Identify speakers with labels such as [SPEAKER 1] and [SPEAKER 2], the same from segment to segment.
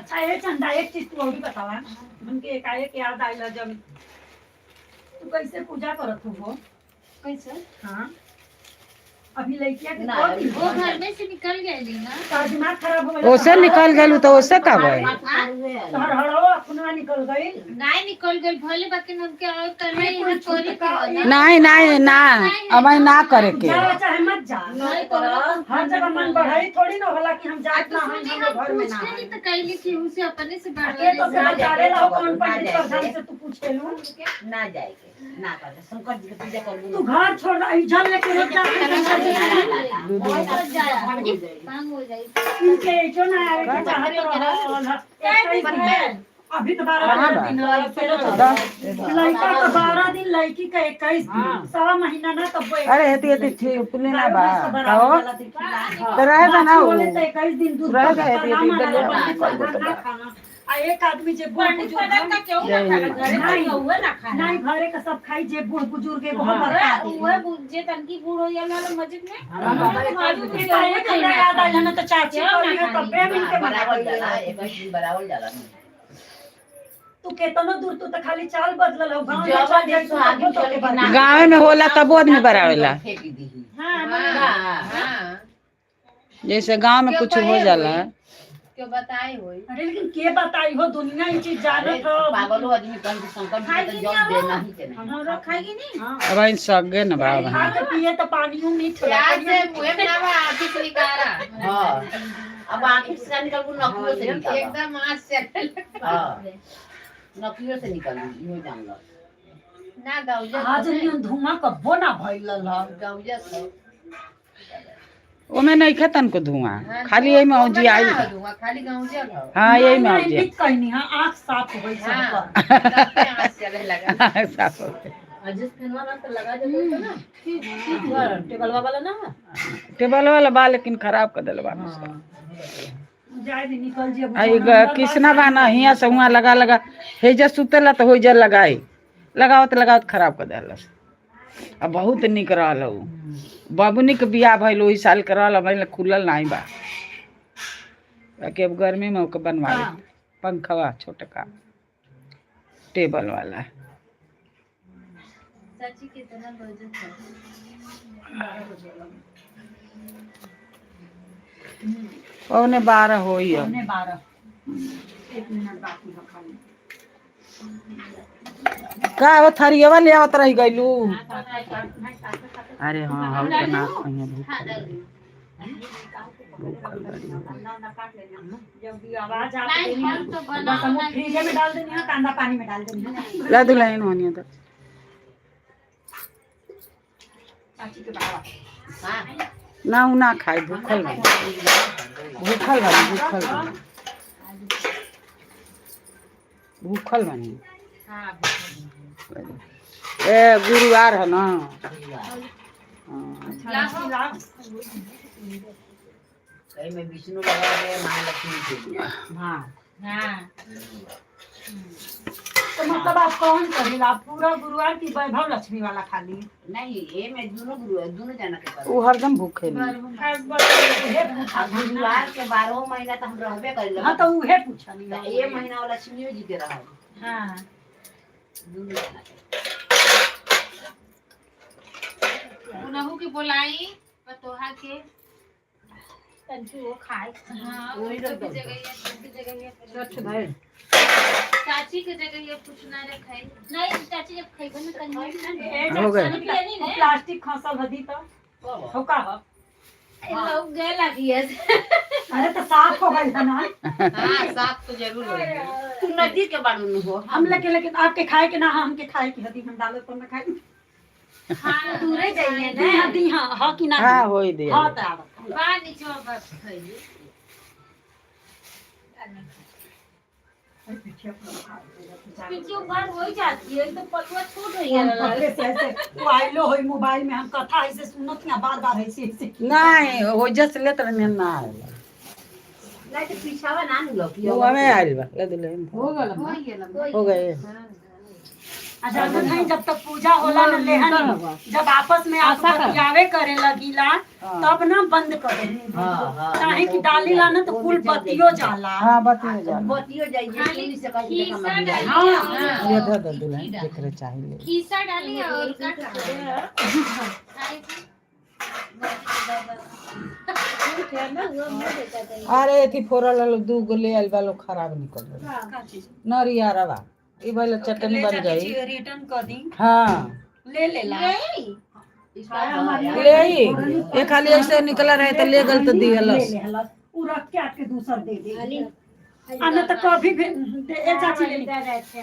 [SPEAKER 1] अच्छा ये चंदा एक चीज तू और भी बतावा हमके एकाएक याद आइल जब तू कैसे पूजा करत हो?
[SPEAKER 2] कैसे?
[SPEAKER 1] हाँ, अभी लड़किया के
[SPEAKER 3] ना,
[SPEAKER 1] कौ दिन
[SPEAKER 2] वो घर में से निकल गई ना।
[SPEAKER 1] तार दिमाग खराब हो गइल।
[SPEAKER 4] ओसे निकल गइल तो ओसे का भइल?
[SPEAKER 1] तोहर हड़ो अपना निकल गइल।
[SPEAKER 2] नहीं निकल गई भले, बाकी हमके और करना ही है, करे के बा ना।
[SPEAKER 4] नहीं नहीं ना, अब ना करे के।
[SPEAKER 1] जा चाहे मत जा,
[SPEAKER 2] नहीं तो
[SPEAKER 1] हर जगह मन बढ़ाई थोड़ी ना होला कि हम जात
[SPEAKER 2] तो
[SPEAKER 1] ना हम
[SPEAKER 2] सुनी,
[SPEAKER 1] हम
[SPEAKER 2] हम
[SPEAKER 1] घर में
[SPEAKER 2] पूछ
[SPEAKER 1] ना
[SPEAKER 2] के
[SPEAKER 1] हई।
[SPEAKER 2] नहीं तो कैली कि उसे अपने से
[SPEAKER 1] के
[SPEAKER 2] बढ़वा
[SPEAKER 1] तो
[SPEAKER 2] ले।
[SPEAKER 1] से बचावे ला कौन पंडित
[SPEAKER 3] ना
[SPEAKER 1] प्रधान
[SPEAKER 3] जाए।
[SPEAKER 1] से तू पूछेलू?
[SPEAKER 3] ना जाए के ना करे, शंकर जी के पूजा कर।
[SPEAKER 1] तू घर छोड़ इजल लेके रोज जा शंकर जी के।
[SPEAKER 2] मांग हो जाई।
[SPEAKER 1] इनके जो ना आवे के चाहत रहल। 21 दिन अभी तो 12
[SPEAKER 4] कहाँ बा?
[SPEAKER 1] दिन रहल। लड़का का 12 दिन, लड़की का 21 दिन, सवा महीना ना तब वो
[SPEAKER 4] अरे हेती हेती ठीक पुले ना बा
[SPEAKER 1] बराबर
[SPEAKER 4] कहो
[SPEAKER 1] वाला दिन।
[SPEAKER 4] तो रहे दा ना
[SPEAKER 1] बोले
[SPEAKER 4] उ।
[SPEAKER 1] तो 21 दिन दूध
[SPEAKER 4] रह
[SPEAKER 1] का
[SPEAKER 4] गए,
[SPEAKER 1] ना
[SPEAKER 4] हेती
[SPEAKER 1] माना,
[SPEAKER 4] हेती
[SPEAKER 1] पंडित
[SPEAKER 4] दलिया
[SPEAKER 1] प्रधान ना खाना। आ एक आदमी जे बूढ़ बुजुर्ग नहीं घरे का सब खाई, जे बूढ़ बुजुर्ग एगो हमर
[SPEAKER 2] उहे जे तनकी बूढ़ हो जाला मस्जिद में।
[SPEAKER 1] एकाएक हमरा याद आइल हन तो चाची कहली है तबे मिल के बना।
[SPEAKER 3] बराबर जाला, 21 दिन बराबर जाला।
[SPEAKER 1] तू केतनो दूर, तू तो खाली चाल बदलल हो, गांव में
[SPEAKER 3] जब
[SPEAKER 1] चल जाई
[SPEAKER 3] जब सुहागिन
[SPEAKER 1] तू
[SPEAKER 3] चल
[SPEAKER 1] तो
[SPEAKER 3] के ना-
[SPEAKER 4] गाँव में होला तबो आदमी बरावेला।
[SPEAKER 3] फेंक दीही।
[SPEAKER 2] हां।
[SPEAKER 3] हाँ।
[SPEAKER 4] जैसे गांव में कुछ हो जाला।
[SPEAKER 2] क्यों बताए होई?
[SPEAKER 1] अरे लेकिन के बताई हो, दुनिया ई चीज
[SPEAKER 3] अरे
[SPEAKER 1] जानत हो।
[SPEAKER 3] पागलो आदमी कहीं कि शंकर जी के तो जल देना ही के नहीं।
[SPEAKER 2] हमरा खाएगी नहीं।
[SPEAKER 1] हाँ।
[SPEAKER 4] अब इन सगे न बा।
[SPEAKER 1] खा के पिए तो पानियो मीठ होला।
[SPEAKER 5] प्याज से मुंह में ना बा, आँखी से निकारा।
[SPEAKER 3] हाँ, अब आँखि से निकल, नकियो से निकल।
[SPEAKER 5] एकदम आँख से।
[SPEAKER 3] हाँ, नकियो से निकल, इहो जान लो।
[SPEAKER 5] ना गौजा।
[SPEAKER 1] आज नियन धुआं कब्बो ना भइल ह।
[SPEAKER 5] गौजा सब।
[SPEAKER 4] ओमे नहीं खतन को धुआं, खाली एही में औजी आइल बा।
[SPEAKER 5] धुआं खाली गौजा हो।
[SPEAKER 4] हाँ, यही में
[SPEAKER 1] नहीं,
[SPEAKER 4] औजी।
[SPEAKER 1] नहीं कहनी हां, आंख साफ हो गई
[SPEAKER 5] हाँ।
[SPEAKER 1] सबकर।
[SPEAKER 5] सबके आँख चले लगा।
[SPEAKER 4] साफ हो गइल। टेबल वाला बा लेकिन खराब कर देल बा।
[SPEAKER 1] जाए भी निकल जी।
[SPEAKER 4] आई कृष्णा बा ना, हियां से हुआं लगा लगा हेजा सुतेला तो होइजा लगाई, लगावत लगावत खराब कर देलस। आ बहुत निक रहल उ। बबुनी के बियाह भइल ओही साल के रहल, अब खुलल नहीं बा। बाकी अब गर्मी में ओके बनवा लेब। पंखवा छोटका टेबल वाला।
[SPEAKER 2] चाची कितना बजे था?
[SPEAKER 4] 11:45 होई अब।
[SPEAKER 1] 11:45, 1 मिनट बाकी है खाली।
[SPEAKER 4] का हो, थरियवा ले आवत रही गइलू? अरे हाँ, हम तो ना खाइए, भूखल बाड़ी। भूखल बाड़ी।
[SPEAKER 1] जब भी आवाज आ
[SPEAKER 2] नहीं, हम तो
[SPEAKER 1] बस
[SPEAKER 2] बनाओ
[SPEAKER 1] हम
[SPEAKER 2] ना।
[SPEAKER 1] फ्रिज में डाल देनी है, कांदा पानी में डाल देनी है।
[SPEAKER 4] ला दुल्हन होनी तो।
[SPEAKER 1] चाची के बाबा।
[SPEAKER 4] ना उ ना खाई, भूखल बाड़ी, भूखल बानी, भूखल बानी, भूखल बानी। ए गुरुवार है ना, हाँ।
[SPEAKER 3] कहीं में विष्णु लगा है, महालक्ष्मी के लिए।
[SPEAKER 1] हाँ।
[SPEAKER 2] हाँ।
[SPEAKER 1] तो मतलब आप कौन करेला, आप पूरा गुरुवार की वैभव लक्ष्मी वाला खाली?
[SPEAKER 3] नहीं, ये में दोनों गुरु है, दोनों जाना के
[SPEAKER 4] उ हरदम भूखे नहीं।
[SPEAKER 1] उहे पूछा।
[SPEAKER 3] अब गुरुवार के 12 महीना तो हम रहबे करेला।
[SPEAKER 1] हाँ, तो उहे पूछा।
[SPEAKER 3] तो ये महीना वाला लक्ष्मी जी के रहो।
[SPEAKER 2] हाँ।
[SPEAKER 3] दोनों जाना के।
[SPEAKER 5] उनहु के बोलाई पतोहा के।
[SPEAKER 2] तनकी वो खाए।
[SPEAKER 5] हाँ,
[SPEAKER 3] वही
[SPEAKER 5] उनके
[SPEAKER 3] लोग
[SPEAKER 5] भी जगह है, उनकी जगह है।
[SPEAKER 1] स्वच्छ भाई।
[SPEAKER 5] चाची के जगह ये कुछ ना रखाई।
[SPEAKER 2] नहीं चाची, जब खइबो ना कहीं।
[SPEAKER 4] हो गए।
[SPEAKER 1] प्लास्टिक खसल हदी तो हो का हो?
[SPEAKER 2] लोग गए लगी है।
[SPEAKER 1] अरे तो साफ हो गई है ना?
[SPEAKER 5] हाँ, साफ तो जरूर हो।
[SPEAKER 3] तू नदी के बारे हो।
[SPEAKER 1] हम लेके लेकिन आपके खाए के ना, हमके खाए की हदी, हम डालो तो ना खाए।
[SPEAKER 5] हाँ।
[SPEAKER 2] दूरे जाइए
[SPEAKER 1] दी
[SPEAKER 2] ना।
[SPEAKER 1] हाँ, दी हाँ, हाँ कि ना?
[SPEAKER 4] हाँ, होई दिया।
[SPEAKER 1] हाँ तो आवत।
[SPEAKER 5] बा नीचे बस खाइए।
[SPEAKER 2] पीछे उघाड़ हो ही जाती है तो पलुआ छोट हो गया।
[SPEAKER 1] पकड़े से ऐसे वो आइलो होई मोबाइल में, हम कथा ऐसे सुनत ना, बार बार ऐसे ऐसे।
[SPEAKER 4] नहीं, होइजा से लेत रहनी ना आइल।
[SPEAKER 3] नहीं तो पीछावा ना नु लो।
[SPEAKER 4] वो हमें आइल बा, ले दुल्हन
[SPEAKER 5] हो गया।
[SPEAKER 4] हो गए।
[SPEAKER 1] अच्छा नहीं, जब तक पूजा होला न लेहन, जब आपस में आप बतियावे करे लगिला तब ना बंद करे, काहे कि डाली ला ना तो कुल बतियो जाला।
[SPEAKER 4] हाँ, बतियो जाला।
[SPEAKER 3] बतियो जाइए
[SPEAKER 5] खाली
[SPEAKER 3] से कहीं
[SPEAKER 5] खीसा
[SPEAKER 3] देखा
[SPEAKER 5] डाली।
[SPEAKER 1] हाँ।
[SPEAKER 4] ये दे दे दुल्हन जेकरे चाहिए।
[SPEAKER 5] खीसा डाली और का खाए थी।
[SPEAKER 4] अरे एथी फोरल हलो, दू गो ले आइल बा लोग, खराब निकल गइल। नरियरवा ई भइल, चटनी बन गई।
[SPEAKER 1] रिटर्न कर दी।
[SPEAKER 4] हाँ।
[SPEAKER 1] ले लेला।
[SPEAKER 4] ले आई, ये खाली ऐसे निकला रहे तो ले गल तो दिहलस।
[SPEAKER 1] ले लेहलस, उ रख के आपके दूसर दे दे। आ न तो कभी भी ए चाची ले ली।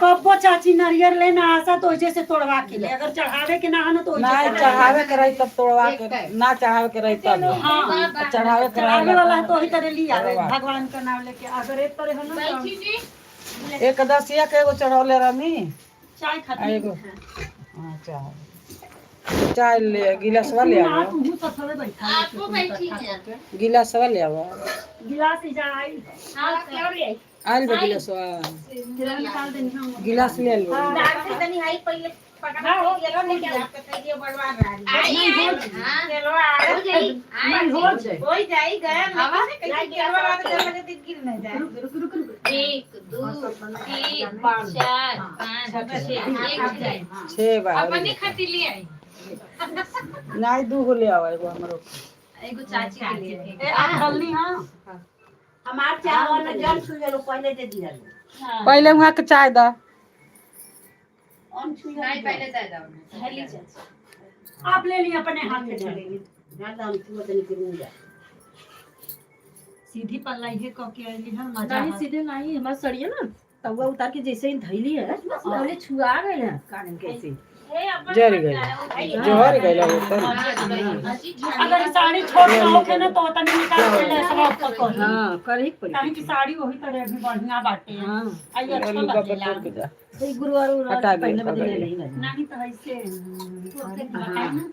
[SPEAKER 1] कब्बो चाची नारियल लेना आशा तो ओइजे से तोड़वा के ले, अगर चढ़ावे के ना है ना तो ओइजे
[SPEAKER 4] ना
[SPEAKER 1] से
[SPEAKER 4] चढ़ावे के रही तब तोड़वा के, ना चढ़ावे के रही तब।
[SPEAKER 1] हाँ।
[SPEAKER 4] चढ़ावे के
[SPEAKER 1] चढ़ावे
[SPEAKER 4] रही
[SPEAKER 1] वाला है तो वही तरह ली आवे।
[SPEAKER 4] तोड़वा।
[SPEAKER 1] भगवान का नाम लेके अगर एक तरह हो ना तो
[SPEAKER 5] बैठी जी।
[SPEAKER 4] एक दसिया के एगो चढ़ौले रहनी।
[SPEAKER 1] चाय
[SPEAKER 4] आ
[SPEAKER 1] खाती।
[SPEAKER 4] एगो, हाँ, चाय चाय ले, गिलासवा ले
[SPEAKER 1] ना
[SPEAKER 4] आवो।
[SPEAKER 1] तू सब थोड़े बैठा।
[SPEAKER 5] आपको बैठी है।
[SPEAKER 4] गिलासवा ले आवो।
[SPEAKER 1] गिलास इजा आई।
[SPEAKER 5] हाँ, क्यों ले
[SPEAKER 4] आइल बा गिलासवा?
[SPEAKER 1] निकाल देनी हम।
[SPEAKER 4] गिलास ले आइल बा।
[SPEAKER 2] तनी हाई पहले पकड़ा हो गेलो नहीं कि आपके तैयो बड़वा रही।
[SPEAKER 5] आई आई हाँ।
[SPEAKER 2] हो जाई।
[SPEAKER 5] आई।
[SPEAKER 2] हो जाई गया ना कैसे केलवा रहा तो जब लगे गिर ना जाए।
[SPEAKER 5] 1 2 3 4 5 6 एक जाए।
[SPEAKER 4] छह बा।
[SPEAKER 5] अपने खातिर ले आई।
[SPEAKER 4] नहीं, दू गो ले आवो, एगो हमरो।
[SPEAKER 5] एगो चाची के लिए।
[SPEAKER 1] ए आप डलनी। हां।
[SPEAKER 3] हमार चावल जल छुजल पहले दे दिहल।
[SPEAKER 4] पहले वहाँ के चाय दा।
[SPEAKER 3] अन छुजल।
[SPEAKER 5] नहीं, पहले दे दो हली चाची।
[SPEAKER 1] आप ले ली, अपने हाथ से ले ली।
[SPEAKER 3] ना तो हम छुआ तनी के मुंह जा।
[SPEAKER 1] सीधी पल्ला ये कह के आइली हम मजा।
[SPEAKER 6] नहीं, सीधे नहीं, हमारे सड़िए ना तवा उतार के जैसे ही धैली है बस पहले छुआ गए ना कानन कैसे।
[SPEAKER 5] हे अपन
[SPEAKER 4] जर गइल, जोहर गइल वो तो।
[SPEAKER 1] अगर साड़ी छोट ना होखे ना तो तनी निकाल के ले सब ऊपर कर।
[SPEAKER 6] हाँ, करही के पड़ी।
[SPEAKER 1] काहे कि साड़ी वही तरह अभी बढ़िया बाटे।
[SPEAKER 6] हाँ।
[SPEAKER 1] आई अच्छा
[SPEAKER 4] लुगा पर
[SPEAKER 1] लगेला।
[SPEAKER 4] तोड़ के जा।
[SPEAKER 6] तो ई गुरुवार उरुवार
[SPEAKER 4] हटा दे,
[SPEAKER 6] पहले बदले
[SPEAKER 4] पकड़।
[SPEAKER 6] नहीं लगे।
[SPEAKER 1] नहीं तो ऐसे बताई ना,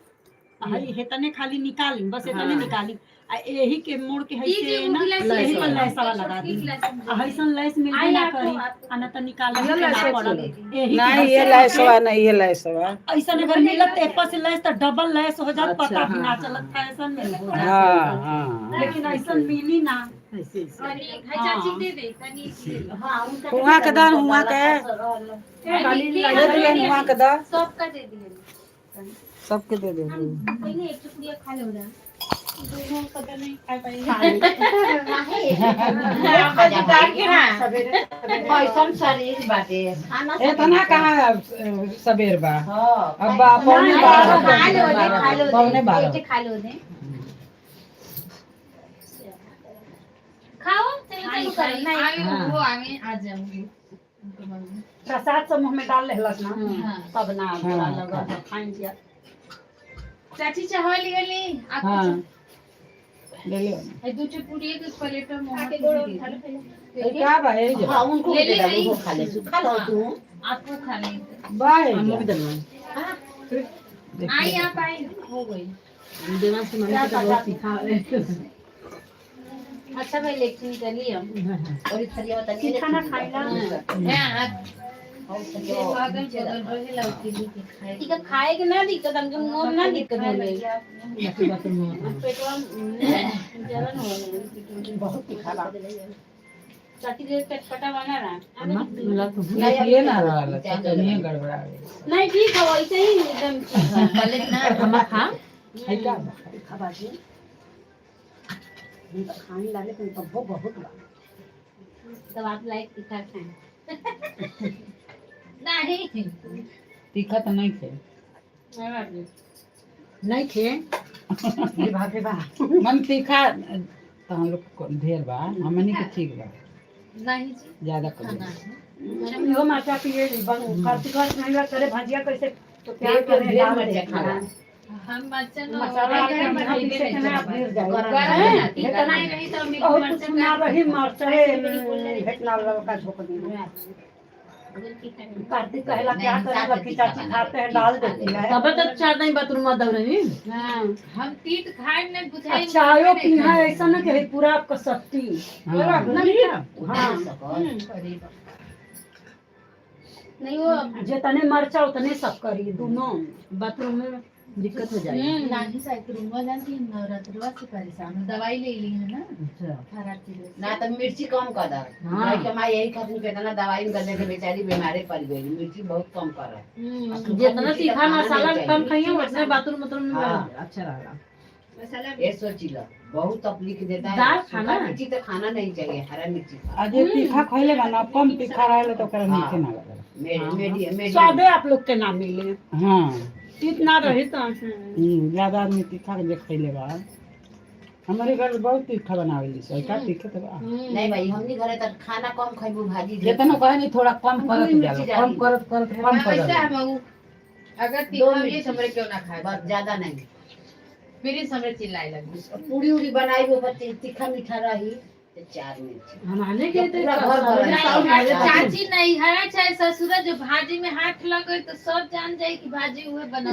[SPEAKER 1] हई हेतने खाली निकाली, बस हेतने निकाली आ एही के मोड़ के
[SPEAKER 5] जी
[SPEAKER 1] हई
[SPEAKER 5] जी
[SPEAKER 1] से ना
[SPEAKER 5] गिलास
[SPEAKER 1] एही पर लैसवा लगा दी। आ हईसन लैस मिलबे ना करी आ ना त निकाले के ना पड़ल एही के।
[SPEAKER 4] नहीं, ये लैसवा नहीं, ये लैसवा।
[SPEAKER 1] ऐसन अगर मिलत एक पर से लैस तो डबल लैस हो जात, पता भी ना चलत था ऐसन में।
[SPEAKER 4] हाँ हाँ।
[SPEAKER 1] लेकिन ऐसन मिली ना।
[SPEAKER 6] ऐसे ऐसे।
[SPEAKER 5] तनी हाय चाची दे दे तनी दे दे।
[SPEAKER 3] हां उनका।
[SPEAKER 4] वहाँ के दा, वहाँ के।
[SPEAKER 5] खाली
[SPEAKER 4] दे दुल्हन वहाँ के दा।
[SPEAKER 5] सबका दे दिए।
[SPEAKER 4] सबके दे दे।
[SPEAKER 2] पहले एक चुकड़िया खा लो ना।
[SPEAKER 3] पैसन शरीर बाटे खाना।
[SPEAKER 4] इतना कहाँ सबेर बा?
[SPEAKER 3] हां।
[SPEAKER 4] अब बा 11:45।
[SPEAKER 2] खा लो दे, खा लो दे।
[SPEAKER 4] 11:45।
[SPEAKER 2] एक खा लो दे।
[SPEAKER 5] खाओ, चलो चलो करो
[SPEAKER 2] नहीं।
[SPEAKER 5] आगे वो आगे आ जाऊंगी।
[SPEAKER 1] प्रसाद सब मुंह में डाल लेहलस ना।
[SPEAKER 5] हाँ।
[SPEAKER 1] तब ना बुरा लगल खाइन जिया।
[SPEAKER 5] चाची चावल ले ली आप।
[SPEAKER 4] हाँ, ले ले।
[SPEAKER 5] ये दो चपुड़ी एक प्लेट में मोहन
[SPEAKER 2] आके गोड़ उठा लो पहले।
[SPEAKER 4] ये क्या बा ये जो?
[SPEAKER 3] हां, उनको
[SPEAKER 5] ले
[SPEAKER 3] दे
[SPEAKER 5] ले
[SPEAKER 3] दे।
[SPEAKER 5] गई।
[SPEAKER 3] वो खा ले, खा लो तू।
[SPEAKER 5] आपको खा ले।
[SPEAKER 4] बा ये
[SPEAKER 6] हम
[SPEAKER 4] जो।
[SPEAKER 6] भी दलवा।
[SPEAKER 5] आई आप आई हो गई।
[SPEAKER 6] देवा से मम्मी के तो बहुत तीखा है।
[SPEAKER 2] अच्छा भाई लेकिन चलिए हम
[SPEAKER 3] और थरिया तनी
[SPEAKER 1] तीखा ना खाइला।
[SPEAKER 5] है हाथ अगल बगल रहे लौकी भी के खाए।
[SPEAKER 2] ठीक है, खाए के ना दिक्कत हमके, मुंह में ना दिक्कत हो गई।
[SPEAKER 6] बाकी बात में
[SPEAKER 2] पेटवा में जलन हो गई।
[SPEAKER 1] बहुत तीखा बा।
[SPEAKER 2] चाची दे चटपटा बना रहा।
[SPEAKER 6] अम्मा मिला तो
[SPEAKER 4] ये ना रहल चटनी गड़बड़ा गई।
[SPEAKER 2] नहीं, ठीक है, वैसे ही एकदम ठीक है।
[SPEAKER 3] पहले ना
[SPEAKER 6] अम्मा खा।
[SPEAKER 4] है क्या बा?
[SPEAKER 1] तीखा बाजी हम तो खाने लाले लेकिन तब्बो बहुत बा।
[SPEAKER 2] तब आप लाइक तीखा खाएं।
[SPEAKER 5] नहीं।
[SPEAKER 4] तीखा तो नहीं थे।
[SPEAKER 2] नहीं बाप रे।
[SPEAKER 1] नहीं खे ये बाप रे बा।
[SPEAKER 4] मन तीखा तो हम लोग को ढेर बा, हमनी के ठीक बा।
[SPEAKER 5] नहीं जी।
[SPEAKER 4] ज्यादा कर।
[SPEAKER 1] इहो माचा पिए बन कार्तिक मास नहीं बा करे भजिया कैसे तो प्यार
[SPEAKER 3] ढेर
[SPEAKER 1] करे
[SPEAKER 3] ढेर
[SPEAKER 1] डाल
[SPEAKER 3] मरचा
[SPEAKER 1] दे।
[SPEAKER 3] खाला।
[SPEAKER 5] हम बच्चन
[SPEAKER 1] मसाला यहाँ पीसे के ना गिर जाए।
[SPEAKER 5] गरम तीखा नहीं रही तो मिर्च
[SPEAKER 1] और
[SPEAKER 5] मरचा
[SPEAKER 1] कुछ ना रही, मरचा हेटना लड़का झोंक दी। कार्तिक कहेला क्या करे लड़की चाची खाते हैं डाल देती है।
[SPEAKER 6] तब तो चार नहीं बाथरूम में दौड़नी।
[SPEAKER 2] हाँ।
[SPEAKER 5] हम तीत खाए नहीं बुझाई।
[SPEAKER 1] चायो पीना ऐसा ना कि पूरा आपका सत्ती।
[SPEAKER 4] हाँ।
[SPEAKER 1] हाँ।
[SPEAKER 2] नहीं वो
[SPEAKER 1] जितने मरचा उतने सब करी दोनों।
[SPEAKER 6] बाथरूम में दिक्कत हो जाएगी।
[SPEAKER 5] नानी साहब के रूम जानती है, नवरात्रवा से परेशान हूँ, दवाई ले ली है ना।
[SPEAKER 6] अच्छा।
[SPEAKER 5] खराब चीज।
[SPEAKER 3] ना तो मिर्ची कम कर दर।
[SPEAKER 6] हाँ।
[SPEAKER 3] भाई के माँ यही खत्म के ना दवाई में गले के बेचारी बीमारे पड़ गई। मिर्ची बहुत कम कर है।
[SPEAKER 6] जितना तीखा मसाला कम खाइए उतना बाथरूम उतरूम में
[SPEAKER 3] हाँ।
[SPEAKER 6] अच्छा रहेगा।
[SPEAKER 5] मसाला।
[SPEAKER 3] ये सोची लो, बहुत तकलीफ देता है।
[SPEAKER 6] दाल
[SPEAKER 3] सूखा
[SPEAKER 6] खाना?
[SPEAKER 3] मिर्ची तो खाना नहीं चाहिए, हरा मिर्ची खा।
[SPEAKER 4] आ जे तीखा खइले बा ना, कम तीखा रहेला तो ओकरा नीके ना लगेला।
[SPEAKER 3] मेरे मेरी मेरी
[SPEAKER 1] स्वादे आप लोग के ना मिले।
[SPEAKER 4] हाँ।
[SPEAKER 1] इतना रही तो
[SPEAKER 4] ज्यादा आदमी तीखा के जे खइले बा। हमारे घर में बहुत तीखा बनावेली सर का तीखा तो बा।
[SPEAKER 3] नहीं भाई, हमनी घरे तक खाना कम खइबू, भाजी ढेर।
[SPEAKER 4] जितना कहे नहीं थोड़ा कम करत
[SPEAKER 3] मिर्ची
[SPEAKER 4] जाला,
[SPEAKER 3] डाली।
[SPEAKER 4] कम करत करत कम
[SPEAKER 5] हाँ, वैसे
[SPEAKER 4] करत।
[SPEAKER 5] हम अगर
[SPEAKER 3] दो
[SPEAKER 5] तीखा हुई
[SPEAKER 3] मिर्ची।
[SPEAKER 5] हमरे क्यों ना खाए?
[SPEAKER 3] बस, ज्यादा नहीं।
[SPEAKER 5] फिर हमरे चिल्लाए लगी।
[SPEAKER 3] पूरी उरी बनाई वो बच्चे तीखा मीठा रही तो चार मिर्ची।
[SPEAKER 6] हमारे के तो
[SPEAKER 3] पूरा घर भरल है।
[SPEAKER 5] चाची नहीं हरा चाहे ससुरा जो भाजी में हाथ लगे तो सब जान जाए कि भाजी उहे बना।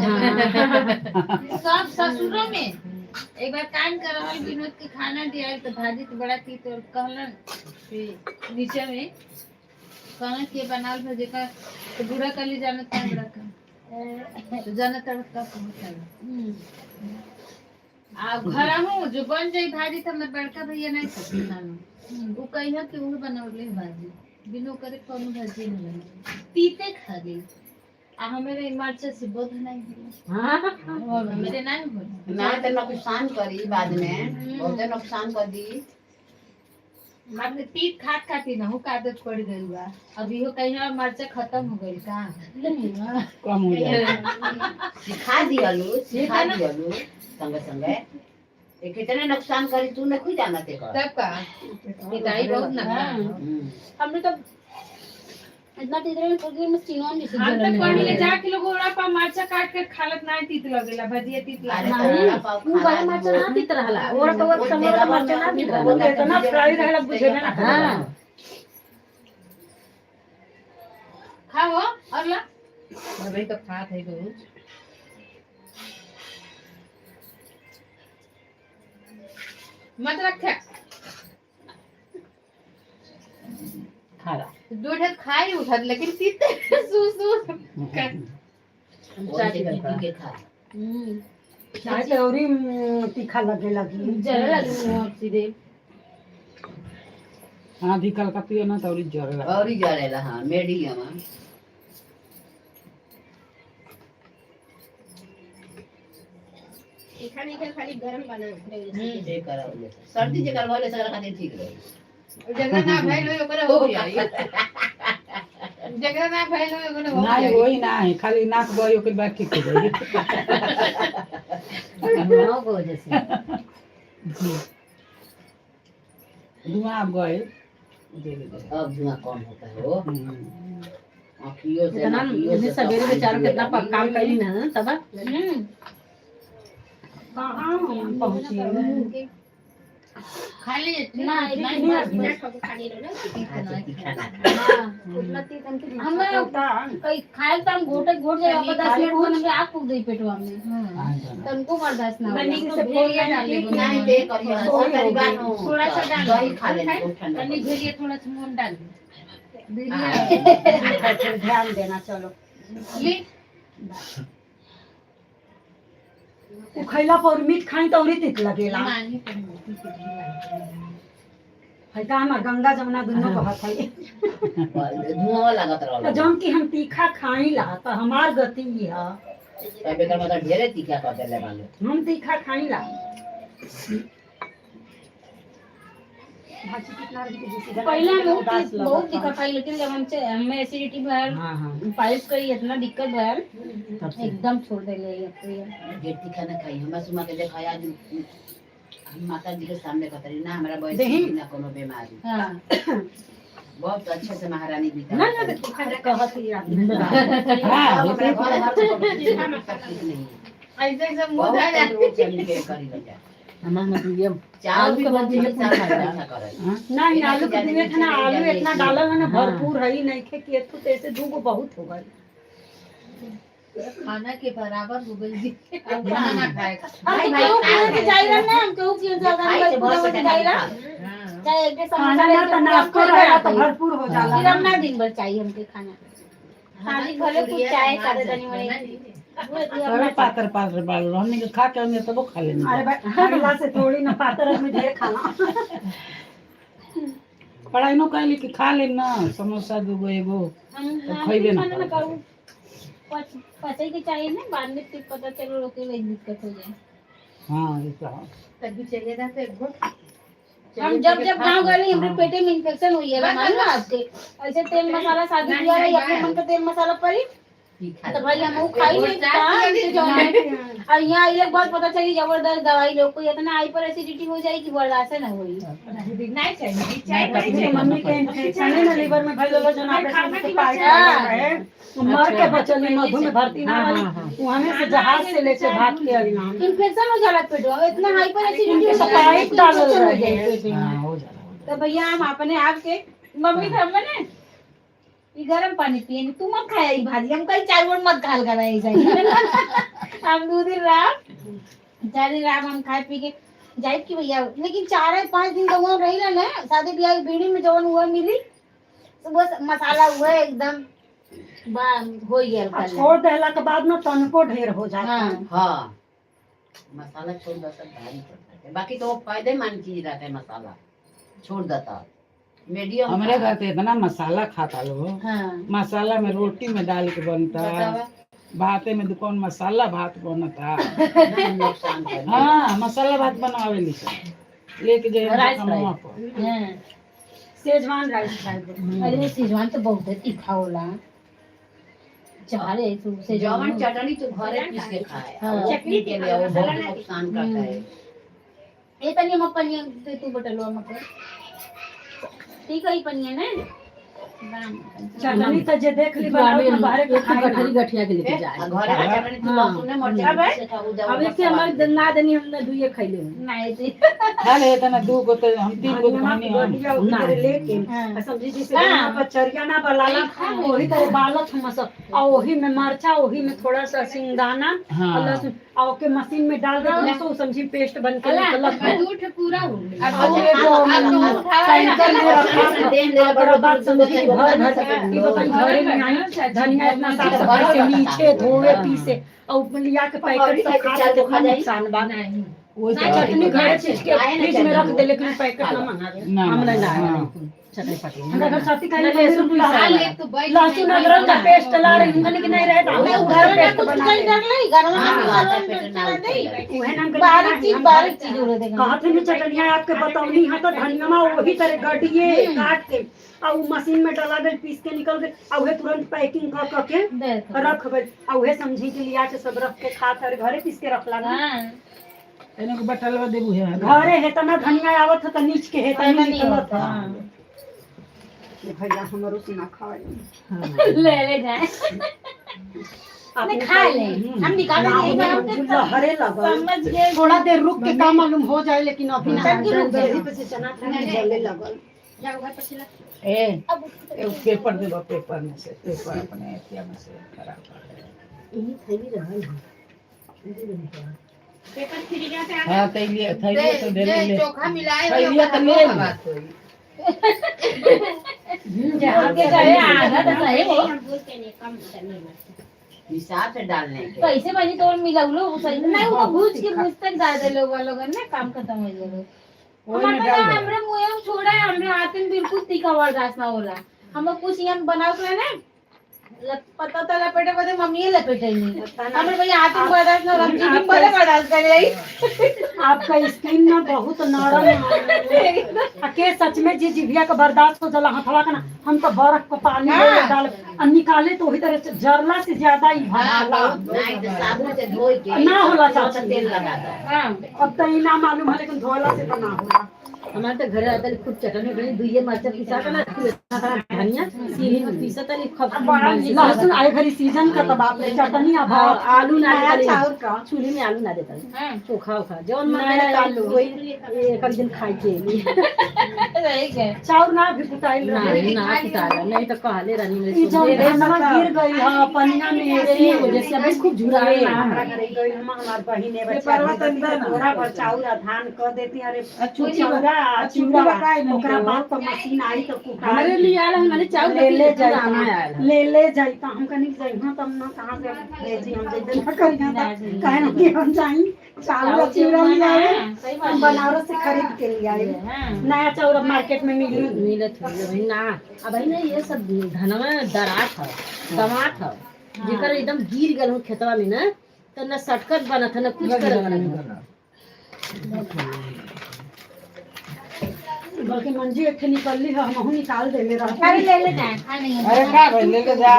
[SPEAKER 5] सब ससुरों में एक बार कान कर रहल विनोद के खाना दिया तो भाजी तो बड़ा तीत और कहलन कि नीचे में कहलन के बनाल भजे का तो बुरा कर ली जाना टाइम रखा तो जाना तड़का पहुंचा। आ घर हूँ जो बन जाई भाजी तो हमर बड़का भैया नहीं सकते खाना। वो कहिया कि वो बनौले भाजी बिनो करे कोनो भाजी नहीं बनी, तीते खा गई। आ हमारे मरचा से बोध नहीं होला, मेरे नहीं होला।
[SPEAKER 3] ना तो नुकसान करी, बाद में बहुते नुकसान कर दी।
[SPEAKER 5] मतलब तीत खात खाती ना हो आदत पड़ गई बा। अभी हो कहीं मरचा खत्म हो गई का।
[SPEAKER 4] कम हो जाए।
[SPEAKER 3] सिखा दियलू, सिखा दियलू संगे संगे। ये कितने नुकसान करी तू नहीं जाना ते कर।
[SPEAKER 5] तब का पिताई बहुत ना।
[SPEAKER 2] हमने तो इतना तीत रहे थोड़ी देर में सीनोन जैसे
[SPEAKER 5] हम
[SPEAKER 2] जलन
[SPEAKER 5] तो पढ़ी ले
[SPEAKER 2] लगे।
[SPEAKER 5] जाके लोग ओरा पा मरचा काट के खालत ना तीत लगेला, भजिया तीत
[SPEAKER 3] अरे
[SPEAKER 5] लगेला।
[SPEAKER 3] तो ओरा पाव
[SPEAKER 6] उ वाला
[SPEAKER 3] खाना
[SPEAKER 6] मरचा ना तीत रहला, और तो
[SPEAKER 3] वो
[SPEAKER 6] समोरा मरचा ना तीत रहला।
[SPEAKER 4] इतना फ्राई रहेला बुझेबे ना।
[SPEAKER 6] हाँ।
[SPEAKER 5] खाओ और ला अभी तो खात है रोज। मत रखे।
[SPEAKER 4] खा ला।
[SPEAKER 5] दो ठे खाई उठत लेकिन तीत सू सू
[SPEAKER 3] वो से पी पी के खा।
[SPEAKER 1] चाहे तो और ही तीखा लगे लगी।
[SPEAKER 2] जलन लगी मुँह अब सीधे।
[SPEAKER 4] हाँ, धिकल का पियो ना तो और जरे।
[SPEAKER 3] और ही जरेला। हाँ, मेडी हमा।
[SPEAKER 7] तीखा नहीं खा, खाली गरम बना।
[SPEAKER 3] जे करावले सर्दी जे करवाले सगळं खातिर ठीक रही।
[SPEAKER 5] जगह ना भइल होई ओकरे हो जाई, जगह ना भइल होई ओकरे हो
[SPEAKER 4] ना
[SPEAKER 5] जाई।
[SPEAKER 4] वही ना है, खाली नाक बही ओकर बाद ठीक हो जाएगी।
[SPEAKER 6] धुआं को वजह से।
[SPEAKER 4] धुआं अब गए धीरे धीरे।
[SPEAKER 3] अब धुआं कम होता है वो आँखियों से
[SPEAKER 6] इतना
[SPEAKER 3] नाकियों से
[SPEAKER 6] इतने
[SPEAKER 3] सब
[SPEAKER 6] सवेरे
[SPEAKER 3] पानी
[SPEAKER 6] बेचारा
[SPEAKER 3] पिए
[SPEAKER 6] कितना
[SPEAKER 3] लगी।
[SPEAKER 6] काम करी ना तब।
[SPEAKER 1] कहाँ पहुँची?
[SPEAKER 5] खाली
[SPEAKER 2] ना
[SPEAKER 1] कितने आदमी?
[SPEAKER 7] खाली रहो ना।
[SPEAKER 3] हाँ, तो तीखा ना खा।
[SPEAKER 2] उतना तीत हमके
[SPEAKER 1] हमें
[SPEAKER 2] कहीं खाए तो हम घोटे घोट जाए, आपको 10 मिनट में हमें आग फूक दई पेटवा में, तनको बर्दाश्त ना हो।
[SPEAKER 1] किसी से फोन नहीं की।
[SPEAKER 3] नहीं दे करियो सरकारी बानो।
[SPEAKER 5] थोड़ा सा डाल।
[SPEAKER 3] दही खा लेने को ठंडा।
[SPEAKER 5] तनी भेड़िया थोड़ा सा मुंह में डाल दे।
[SPEAKER 1] अच्छा, फिर ध्यान देना, चलो।
[SPEAKER 5] ले।
[SPEAKER 1] उ खैला पर मीठ खाई तो औरी तीत लगेला।
[SPEAKER 5] मांगी पर मोती के भी लागे।
[SPEAKER 1] है का हमार गंगा जमुना दुनों बहत है।
[SPEAKER 3] धुआं लागत
[SPEAKER 1] तो
[SPEAKER 3] रहल।
[SPEAKER 1] जौन कि हम तीखा खाई ला तो हमार गति ई है।
[SPEAKER 3] तब एकर मतलब ढेरे तीखा कर देले बालो।
[SPEAKER 1] हम तीखा खाई ला। भाजी कितना रही जैसे
[SPEAKER 2] पहले हम बहुत
[SPEAKER 1] उदास लगत
[SPEAKER 2] बहुत
[SPEAKER 1] था।
[SPEAKER 2] तीखा खाई, लेकिन जब हमसे हमें एसिडिटी भयल,
[SPEAKER 6] हाँ हाँ
[SPEAKER 2] पाइल्स कई इतना दिक्कत भयल,
[SPEAKER 6] तब से
[SPEAKER 2] एकदम छोड़ देले अब तो ये।
[SPEAKER 3] ढेर तीखा ना खाई। हमरा सुमा के देखा आज हम माता जी के सामने कहते ना हमरा बॉय
[SPEAKER 1] देही।
[SPEAKER 3] ना कोनो बीमारी।
[SPEAKER 2] हाँ।
[SPEAKER 3] बहुत अच्छे से महारानी बीता।
[SPEAKER 1] ना ना, तीखा कहत ही आदमी।
[SPEAKER 4] हाँ,
[SPEAKER 3] हमरा घर हर कोनो तकलीफ नहीं है।
[SPEAKER 5] ऐसे ऐसे मुंह
[SPEAKER 3] बहुत
[SPEAKER 5] धर जाए।
[SPEAKER 3] कंट्रोल से हमनी के करी लगा।
[SPEAKER 6] हमार मतलब ये
[SPEAKER 3] चावल भी
[SPEAKER 6] आलू के
[SPEAKER 3] बहुत
[SPEAKER 6] बंदी
[SPEAKER 3] तीखा
[SPEAKER 6] है, पूरा
[SPEAKER 3] तीखा करे।
[SPEAKER 1] नहीं, आलू के दिने खाना आलू इतना डालल है ना,
[SPEAKER 6] हाँ।
[SPEAKER 1] भरपूर है ही नहीं खे कि एथु तो ऐसे दूगो बहुत हो गए।
[SPEAKER 5] खाना के बराबर हो गई जी। अब खाना ना खाएगा।
[SPEAKER 2] हम तो केहू के जाई रहा ना, हम केहू के ज्यादा
[SPEAKER 3] खाई से
[SPEAKER 2] नहीं
[SPEAKER 3] बहुत
[SPEAKER 2] पूरा
[SPEAKER 3] से
[SPEAKER 2] जाई रहा।
[SPEAKER 5] हाँ।
[SPEAKER 2] चाहे एक
[SPEAKER 1] खाना
[SPEAKER 2] समोसा
[SPEAKER 1] ना तो नाश्ता रहेला तो भरपूर हो जाला।
[SPEAKER 2] फिर हम ना दिन भर चाहिए हमके खाना। खाली भले कुछ चाय खा दे तनी मनी।
[SPEAKER 4] अरे पातर पातर बाल हमने के खा के हमने तबो खा लेनी।
[SPEAKER 1] अरे भाई अगला से थोड़ी ना पातर आदमी ढेर खाना।
[SPEAKER 4] पढ़ाई नो कहली कि खा ले ना समोसा दूगो एगो
[SPEAKER 2] हम
[SPEAKER 4] तो
[SPEAKER 2] हम
[SPEAKER 4] खइबे ना
[SPEAKER 2] खाना ना
[SPEAKER 4] करब।
[SPEAKER 2] करूं। पचे के चाहिए ना, बाद में फिर पता चलो रोके में दिक्कत हो जाए।
[SPEAKER 4] हाँ ये तो है।
[SPEAKER 5] तभी चलिए जाते एक घुट।
[SPEAKER 2] हम जब जब गांव गए हमरे पेटे में इन्फेक्शन हुई है मालूम है आपके। ऐसे तेल मसाला शादी ब्याह रही अपने मन का तेल मसाला पड़ी तो भाई हम वो खाई नहीं था इनसे जो है। और यहाँ आइले के बाद पता चली जबरदस्त दवाई लोग को इतना हाइपर एसिडिटी हो जाए कि बर्दाश्त ना हुई।
[SPEAKER 5] नहीं चाहिए चाय
[SPEAKER 4] नहीं,
[SPEAKER 5] नहीं
[SPEAKER 1] मम्मी के इन्फेक्शन है ना लीवर में भइल रहलो जन ऑपरेशन के पाइप लगल रहे, उ मर के बचल मधु में भर्ती ना वाली वहां से जहाज से लेके भाग के आई हम।
[SPEAKER 2] इन्फेक्शन हो जाला पेट में, इतना हाइपर एसिडिटी हो
[SPEAKER 1] उनके
[SPEAKER 2] जाला
[SPEAKER 1] पाइप
[SPEAKER 2] कि
[SPEAKER 1] डालल
[SPEAKER 2] इन्फेक्शन हो
[SPEAKER 1] रहे।
[SPEAKER 2] जाए पेट में।
[SPEAKER 4] हाँ हो जाला हो
[SPEAKER 2] तो भैया हम अपने आप के मम्मी था मैंने ये गरम पानी पिए तू मत खाया ये भाजी, हम कहीं चाय वोट मत खाल कर आई हम 2 दिन रात 4 दिन रात हम खाए पी के जाए कि भैया, लेकिन 4 या 5 दिन तो रही ना शादी ब्याह की बीड़ी में जवन हुआ मिली तो बस मसाला हुआ एकदम हो गया।
[SPEAKER 1] आ छोड़ देला के बाद ना तनको ढेर हो जाता।
[SPEAKER 2] हाँ
[SPEAKER 3] हाँ मसाला छोड़ देता भारी पड़ता है, बाकी तो वो फायदेमंद चीज रहता है। मसाला छोड़ देता मीडियम।
[SPEAKER 4] हमारे घर तो इतना मसाला खाता लोग।
[SPEAKER 2] हाँ
[SPEAKER 4] मसाला में रोटी में डाल के बनता, भाते में दुकान मसाला भात बनता।
[SPEAKER 3] नुकसान करे।
[SPEAKER 4] हाँ मसाला भात बनावेली सब लेके जाए
[SPEAKER 6] राइस
[SPEAKER 4] कमवा पर।
[SPEAKER 2] हाँ
[SPEAKER 1] सेजवान राइस खाए।
[SPEAKER 2] अरे सेजवान तो बहुत तीखा होला चारे से।
[SPEAKER 3] जवन चटनी तो घरे पीस के खाए।
[SPEAKER 2] हाँ।
[SPEAKER 3] वो पी के ले वो बहुत नुकसान करता है।
[SPEAKER 2] ए तनी हम पनिया दे तू बटलवा मत ठीक है पनिया ना
[SPEAKER 1] चटनी तो जे देख ली बनाओ ना बाहर के खाए ना।
[SPEAKER 6] गठरी गठिया के लेके जाए।
[SPEAKER 3] आ घरे का चटनी तू लहसुन ने मरचा पीस के खाऊ जाओ।
[SPEAKER 6] अब एक हमारे ना देनी हमने दुए खैले हैं।
[SPEAKER 2] नहीं थी।
[SPEAKER 4] खा ले इतना दू गो तो हम तीन गो तो
[SPEAKER 1] धनिया
[SPEAKER 4] खानी
[SPEAKER 1] के
[SPEAKER 4] हम।
[SPEAKER 1] गठिया ओही तरह लेके आ समझी जैसे धनिया पर चरिया ना बलाला ओही तरह बालत हम सब आ ओही में मरचा ओही में थोड़ा सा सिंगदाना
[SPEAKER 4] हाँ।
[SPEAKER 1] और लहसुन आ ओके मशीन में डाल दे तो समझी पेस्ट बन के निकलत है।
[SPEAKER 5] दूध पूरा हो गया।
[SPEAKER 1] आ वो एगो टैंकर में रखा
[SPEAKER 3] देह ले
[SPEAKER 1] ओकरा बाद समझी कि घर घर ई बताई घरे में आई धनिया इतना साफ सफाई से नीचे धोवे पीसे और ऊपर लिया के पैकेट सब खा के कितना नुकसान बा।
[SPEAKER 4] वो तो
[SPEAKER 1] चटनी घरे पीस के फ्रिज में रख दे लेकिन पैकेट ना मंगावे।
[SPEAKER 4] ना
[SPEAKER 6] हमरा ना
[SPEAKER 4] हाँ।
[SPEAKER 6] चटनी पटनी।
[SPEAKER 1] हमरा घर साथी
[SPEAKER 6] ना
[SPEAKER 1] कहले
[SPEAKER 6] लहसुन
[SPEAKER 1] लहसुन
[SPEAKER 5] खा ले तो बैठ
[SPEAKER 1] लहसुन अदरक का पेस्ट ला रही हूं कि नहीं रहे तो हमें
[SPEAKER 2] घर में
[SPEAKER 1] पेस्ट
[SPEAKER 2] कुछ
[SPEAKER 1] बना
[SPEAKER 2] कहीं
[SPEAKER 1] दे।
[SPEAKER 2] डर नहीं घर में हम
[SPEAKER 1] उहे नाम के
[SPEAKER 2] बारीक चीज बारीक चीज हो रहे।
[SPEAKER 1] कहत है चटनिया आपके बतौनी है तो धनिया वही तरह गड्डिए काट के आ उ मशीन में डला गई पीस के निकल गई आ उहे तुरंत पैकिंग क क के रख गई आ उहे समझी के लिया के सब रख के खात हर घरे पीस के रखला ना।
[SPEAKER 2] हां
[SPEAKER 4] एने को बटलवा देबू है।
[SPEAKER 1] घरे है तना धनिया आवत है त नीच के है तना निकलत है। भैया हमरो से ना खाए।
[SPEAKER 2] ले ले जाए नहीं खा ले हम निकाल देंगे एक बार हम।
[SPEAKER 1] हरे लगल
[SPEAKER 2] समझ गए।
[SPEAKER 1] थोड़ा देर रुक के का मालूम हो जाए लेकिन अभी ना
[SPEAKER 2] तब की रुक जाए।
[SPEAKER 1] दही पे से चना खाने जले लगल।
[SPEAKER 7] जाओ घर पर चला।
[SPEAKER 4] ए एगो पेपर दे दो, पेपर में से पेपर अपने एथिया में से खराब कर दे।
[SPEAKER 6] यही थैली रहल है।
[SPEAKER 7] पेपर फ्री का था।
[SPEAKER 4] हाँ थैली थैली तो दे ले।
[SPEAKER 5] चोखा मिलाए
[SPEAKER 4] थैलिया तो ले ले।
[SPEAKER 5] बात होई।
[SPEAKER 2] के कहे आधा तो सही हो।
[SPEAKER 7] हम बोलते नहीं कम नहीं मत।
[SPEAKER 3] हिसाब से डालने के।
[SPEAKER 2] कैसे बनी तो मिलाउलो सही नहीं वो तो भूज के भूज तक डाल दे लोग लोगन ने काम खत्म हो जाए।
[SPEAKER 4] ओही में
[SPEAKER 2] हमारे
[SPEAKER 4] डाल दे।
[SPEAKER 2] हमरे मुंह में छोड़ा है हमरे हाथ में बिल्कुल तीखा बर्दाश्त ना होला। हम कुछ यहाँ बनाओ के ना पता तो लपेटे बदे मम्मी ही लपेटे नहीं हमरे भैया हाथ में बर्दाश्त ना होला, हम जीभ में भले बर्दाश्त करे आई।
[SPEAKER 1] आपका स्किन ना बहुत नरम है। आ के सच में जी जिभिया का बर्दाश्त हो जाला हथवा का ना हम तो बर्फ को पानी में डाल आ निकाले तो वही तरह से जरला से ज्यादा ही भराला।
[SPEAKER 3] नहीं तो साबुन से धोई के
[SPEAKER 1] ना होला
[SPEAKER 3] थोड़ा सा
[SPEAKER 1] चाची।
[SPEAKER 3] तेल लगा दो।
[SPEAKER 2] हाँ
[SPEAKER 1] अब तो ई ना मालूम है लेकिन धोला से तो ना होला।
[SPEAKER 6] हमारे तो घरे आता खूब चटनी बनी दुइये मरचा पिसा के ना खूब इतना सारा धनिया सीढ़ी में पीसा तनी खब
[SPEAKER 1] लहसुन आए घड़ी सीजन का तो बाप रे चटनी आ भात
[SPEAKER 6] आलू ना
[SPEAKER 1] नया
[SPEAKER 6] देता
[SPEAKER 1] चाउर का
[SPEAKER 6] चूल्हे में आलू ना देता
[SPEAKER 2] हाँ
[SPEAKER 6] चोखा ओखा जौन मन
[SPEAKER 1] नया
[SPEAKER 6] करे
[SPEAKER 1] आलू।
[SPEAKER 6] वही एक एक दिन खाए के लिए।
[SPEAKER 2] सही के
[SPEAKER 1] चाउर ना भी कुटाइल
[SPEAKER 6] ना
[SPEAKER 1] रहे।
[SPEAKER 6] ना कुटाला नहीं तो कहले रानी
[SPEAKER 1] ई जौन धनवा गिर गई है पनिया में
[SPEAKER 6] यही वजह से अभी खूब झुरा
[SPEAKER 1] ए, हमरा घरे गई हम हमार बहिन है बच्चा
[SPEAKER 4] पेपरवा तनी दे ना।
[SPEAKER 1] बोरा भर चाउर आ धान क देती अरे
[SPEAKER 4] चूची
[SPEAKER 1] चौरा आ
[SPEAKER 4] चूड़ा
[SPEAKER 1] चिवड़ा
[SPEAKER 4] का है
[SPEAKER 1] ओकरा बाद तो मशीन आई तो कुटाई।
[SPEAKER 6] हमारे लिए आयल है मैंने चाउर
[SPEAKER 1] ले ले
[SPEAKER 6] दाना आयल
[SPEAKER 1] जाई
[SPEAKER 6] है।
[SPEAKER 1] ले ले जाई तो हम कहीं जाई हां तब ना कहां से भेजी हम जइबे ना करिया त काहे ना कि हम जाई चावल और चिवड़ा ले आवे। हम बनारस से खरीद के ले आए। नया चावल अब मार्केट में मिली।
[SPEAKER 6] मिलत हुई अभी ना। अब ना ये सब धनवा दरात ह, दमात ह, जेकर एकदम गिर गल हो खेतवा में ना तो न सटकत बनत ह न कुछ करत बनत।
[SPEAKER 1] बल्कि मंजी एक ठे निकलली है, हमहू निकाल देले रह।
[SPEAKER 5] अरे ले ले जाए खा नहीं
[SPEAKER 4] अरे का भाई ले ले जा।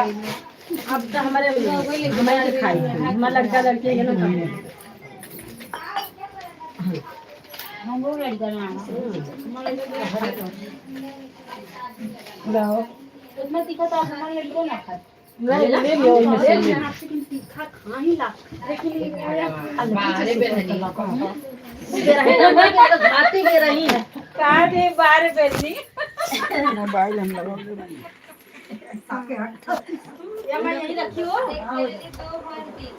[SPEAKER 6] अब तो हमारे हमारे खाई हमारा लड़का लड़की है ना खाए।
[SPEAKER 2] हम वो लड़का ना
[SPEAKER 4] लाओ।
[SPEAKER 2] उतना तीखा तो आप हमारे लड़को ना खाते।
[SPEAKER 4] ले ले लियो ओइमे से ले।
[SPEAKER 1] लेकिन तीखा खा ही ला, लेकिन ये
[SPEAKER 3] बाहरे बेरहनी।
[SPEAKER 6] खाते के रही।
[SPEAKER 2] का दे बार बेलनी।
[SPEAKER 4] मोबाइल हम लगाओ दे।
[SPEAKER 6] या मैं यही रखी हो।
[SPEAKER 5] दो भर दी।